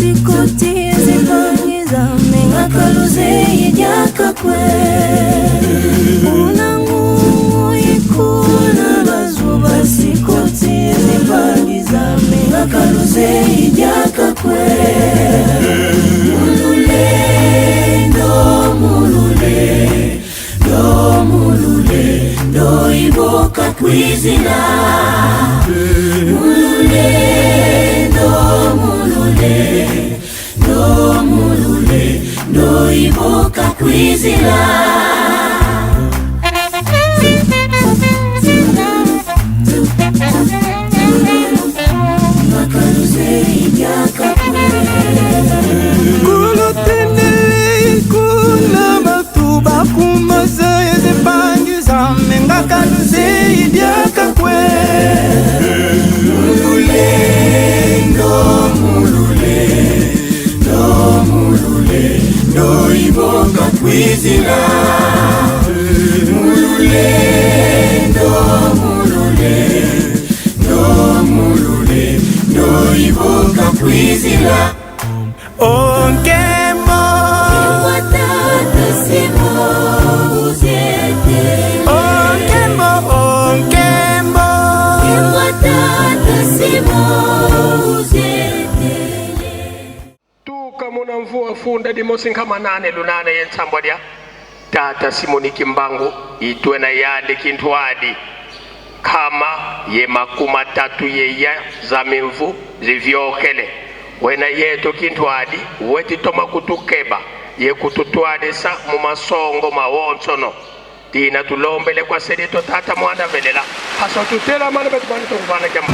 basikoti zipangiza mengakaluze idyakakwe unangu ikuna bazuba sikoti zipangiza mengakaluze idyakakwe mulule ndo mulule ndo mulule ndo iboka kwizina mulule ndo mulule ndo mulule ndo iboka kwizina. Kulutendele kuna batu bakumaza ezipangiza mengakaluze idyaka kwe. Mulule ndo mulule ndo mulule ndo iboka kwizina mulule ndo mulule ndo mulule ndo iboka kwizina. Onkembo, onkembo, onkembo. Tuka muna mvua funda dimosi nkama nane lunane yensambwa lya tata Simoni Kimbangu itwe na yadi kintwadi kama ye 30 yeya za mimvu zivyokele wena yetu kintwadi wetitoma kutukeba ye kututwadisa mu masongo mawonsono tina tulombele kwa selito tata mwana velela haso tutela mana betu bana tukuvana jama.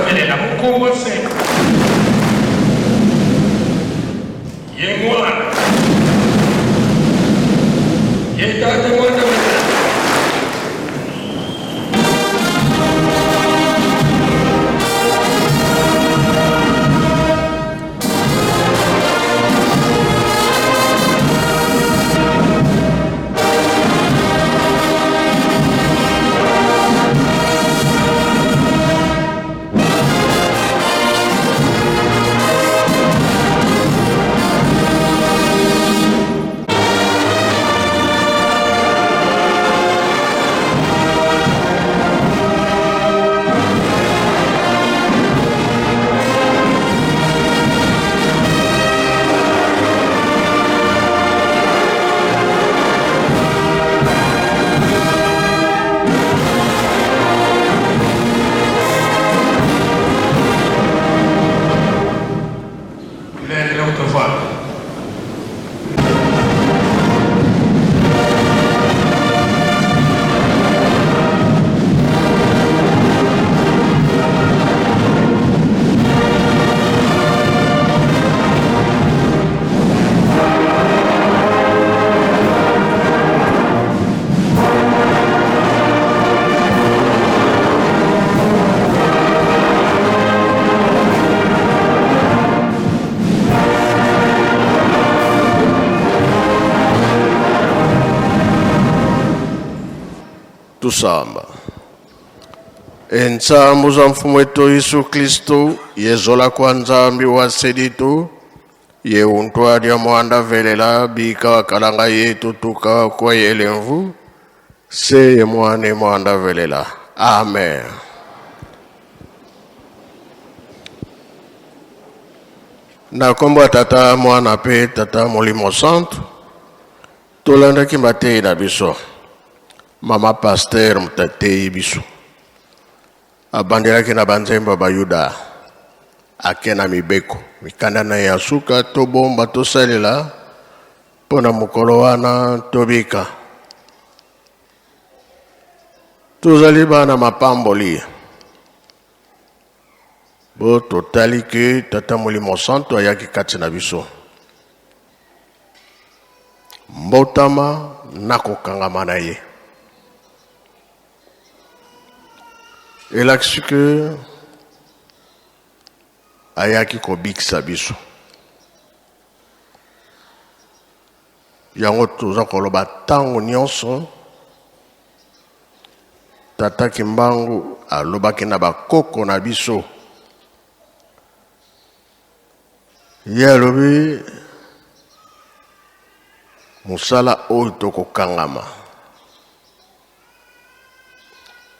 Velela mukongose ye mwana ye tata mwana velela. Tusamba entsambu za mfumo wetu Yesu Kristo yezola kwa nzambi wa seditu ye untwalya mwanda velela bika wakalanga yetu tuka kwa yelemvu seye mwane mwanda velela. Amen. Na kombo ya Tata Mwana pe Tata Molimo Santu, tolandaki mateyi na biso. Mama Pasteur mutateyi biso abandelaki na banzembo ya Bayuda, ake na mibeko mikanda na ye ya suka tobomba tosalela mpo na mokolo wana tobika. Tozali bana mapamboli bo totali ke Tata Molimo Santu ayaki kati na biso. Mbotama na kokangama na ye elakisi ke ayaki kobikisa biso. Yango toza koloba ntango nyonso. Tata Kimbangu alobaki na bakoko na biso, ye alobi mosala oyo tokokangama,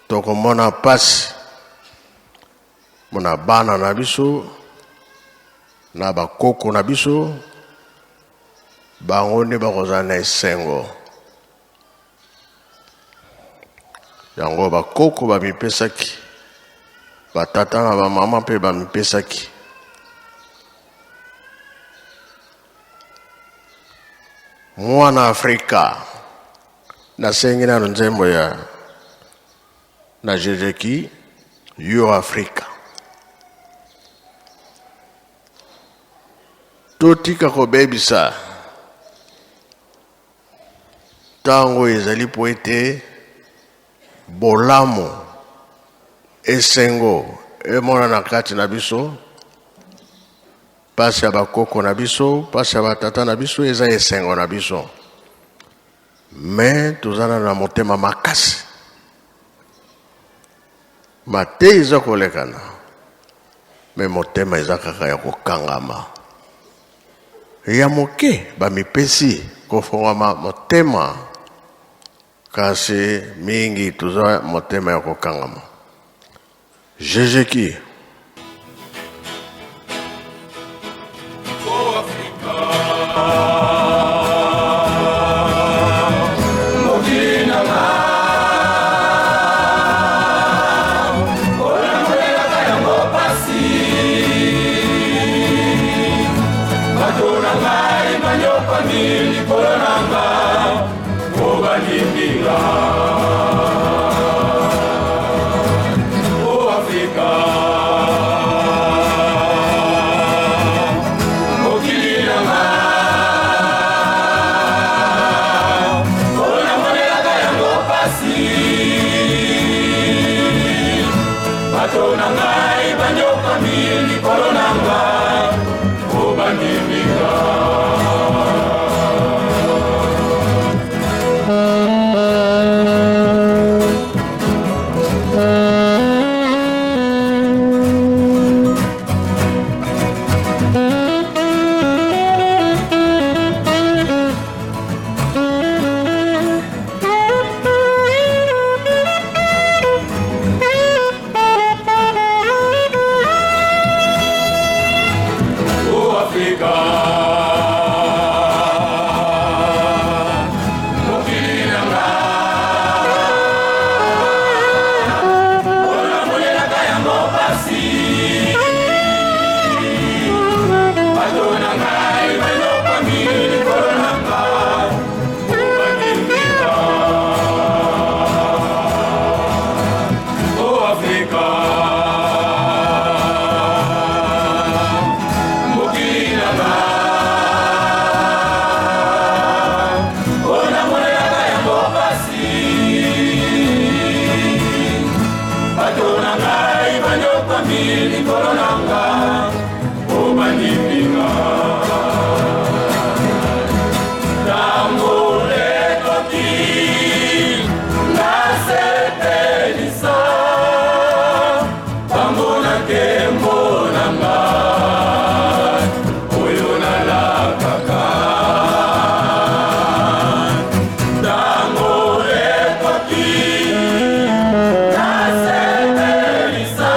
tokomona pasi mona bana na biso na bakoko na biso, bango nde bakozala na esengo. Yango bakoko bamipesaki, batata na bamama mpe bamipesaki. Mwana Afrika, nasengi nano nzembo ya na Jejeki yo Afrika. Totika kobebisa ntango ezali po ete bolamu esengo emonana kati na biso. Pasi ya bakoko na biso, pasi ya batata na biso eza esengo na biso, me tozala na motema makasi. Mateyi eza kolekana, me motema eza kaka ya kokangama. Ya moke bamipesi kofongwama motema, kasi mingi toza motema ya kokangama. Jejeki. Bato na ngai banyokami likolo na ngai, obandimika. O Afrika, mokili na nga, onamonelaka yango pasi. Bato na ngai banyokami likolo na ngai, obandimika. O Afrika, mokili na nga, onamonelaka yango pasi. Bato na ngai banyokami likolo na ngai, obandimika. Ntango ekoki, nasepelisa bango na nkembo na ngai oyo nalakaka. Ntango ekoki, nasepelisa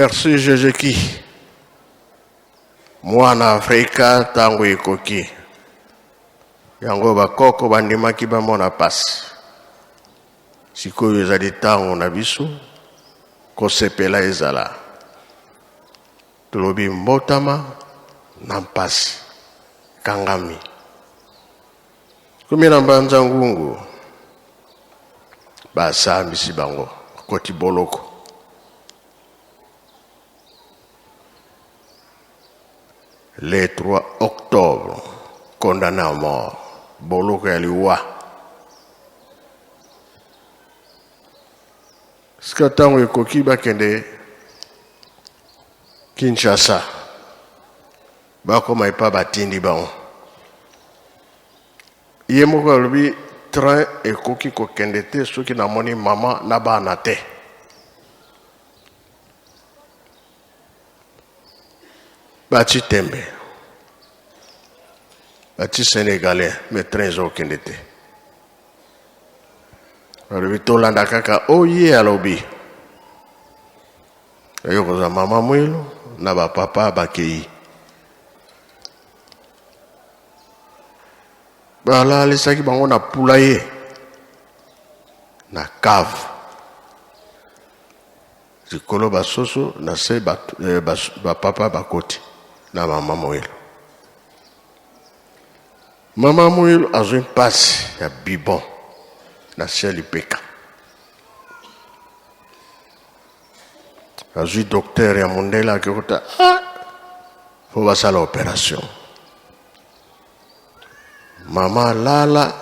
Merci Jejeki. Mwana Afrika ntango ekoki. Yango bakoko bandimaki bamona pasi. Sikoyo ezali ntango na biso kosepela ezala. Tolobi mbotama na mpasi kangami. Komi na mbanza ngungu basambisi bango koti boloko. Le 3 octobre condamné à mort boloko ya liwa. Sika ntango ekoki bakende Kinshasa bakoma epa batindi bango. Ye moko alobi train ekoki kokende te soki namoni mama na bana te. Bati tembe bati senegalais mais train ezokende te. Alobi tolanda kaka oyo ye alobi. Aye kozwa mama Mwilu na bapapa bakei. Balalisaki bango na poulailler na cave. Likolo basoso na se bapapa bakoti na mama Mwilu. Mama Mwilu azwi mpasi ya bibon na se ya lipeka. Azwi docteur ya mondele akekuta ah, fo basala operation. Mama lala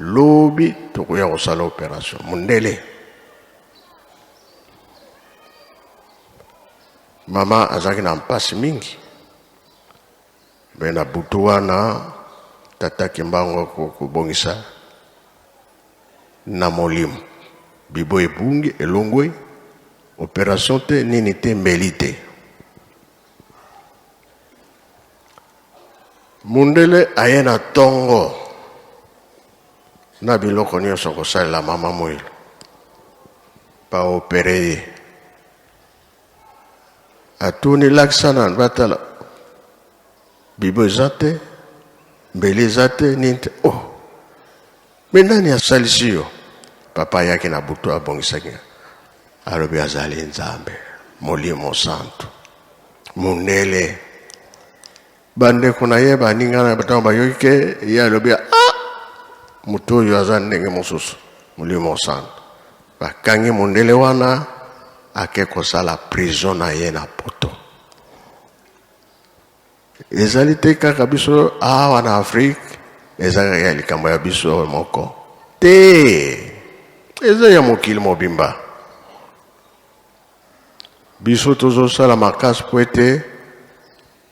lobi tokoya kosala operation mondele. Mama azalaki na mpasi mingi. Me na butu wana tata Kimbangu akobongisa na molimo bibo ebungi elongwe operation te nini te mbeli te. Mundele aye na tongo na biloko nyonso kosalela mama Mwilu ba opere ye. Atuni lakisa nanu batala bibo eza te mbeli eza te nini te oh me nani asalisi yo papa ayaki na butu abongisaki nga alobi azali nzambe molimo santu mundele bandeko na ye baninga na ntango bayoki ke ye alobi ah moto oyo aza ndenge mosusu molimo santu bakangi mondele wana ake kosala prison na ye na poto ezali te kaka biso awa na afrike eza kaka ya likambo ya biso moko te eza ya mokili mobimba Biso tozosala makasi mpo ete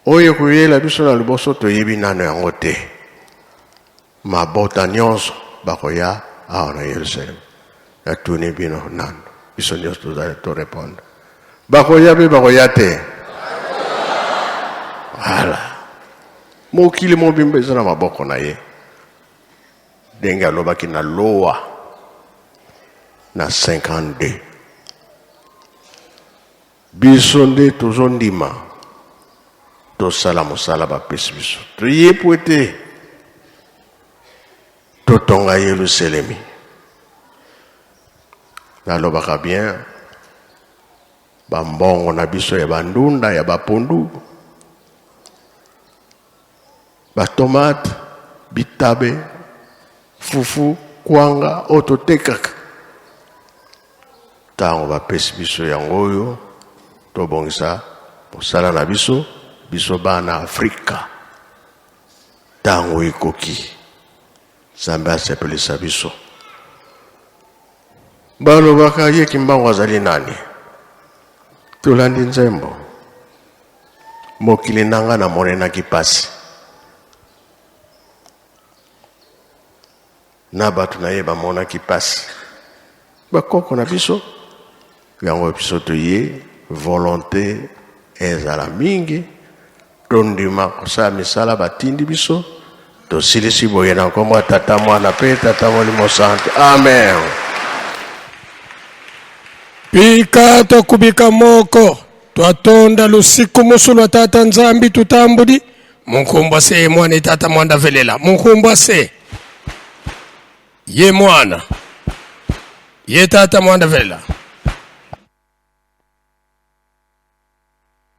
oyo ekoyela biso na liboso toyebi nano yango te. Mabota nyonso bakoya awa na Yerusaleme. Natuni bino nano, biso nyonso tozali to répondre. Bakoya mpe bakoya te. Voilà. Mokili mobimba eza na maboko na ye. Ndenge alobaki na loa na 52. Biso nde tozondima tosala mosala bapesi biso. Toye po ete totonga Yelusalemi. Nalobaka bien bambongo na biso ya bandunda ya bapondu ba tomate bitabe fufu kwanga oyo totekaka ntango bapesi biso yango oyo tobongisa mosala na biso biso bana afrika ntango ekoki nzambe asepelisa biso balobaka ye kimbangu azali nani tolandi nzembo Mokili na nga namonenaki pasi na bato na ye bamonaki pasi bakoko na biso yango biso toye volonte ezala mingi tondima kosala misala batindi biso tosilisi boye na nkombo ya tata mwana mpe tata molimo santu amen Bika tokubika moko. Twatonda lusiku musu lwa tata Nzambi tutambudi munkumbwa se ye mwana ye tata mwanda velela munkumbwa se ye mwana ye tata mwanda velela.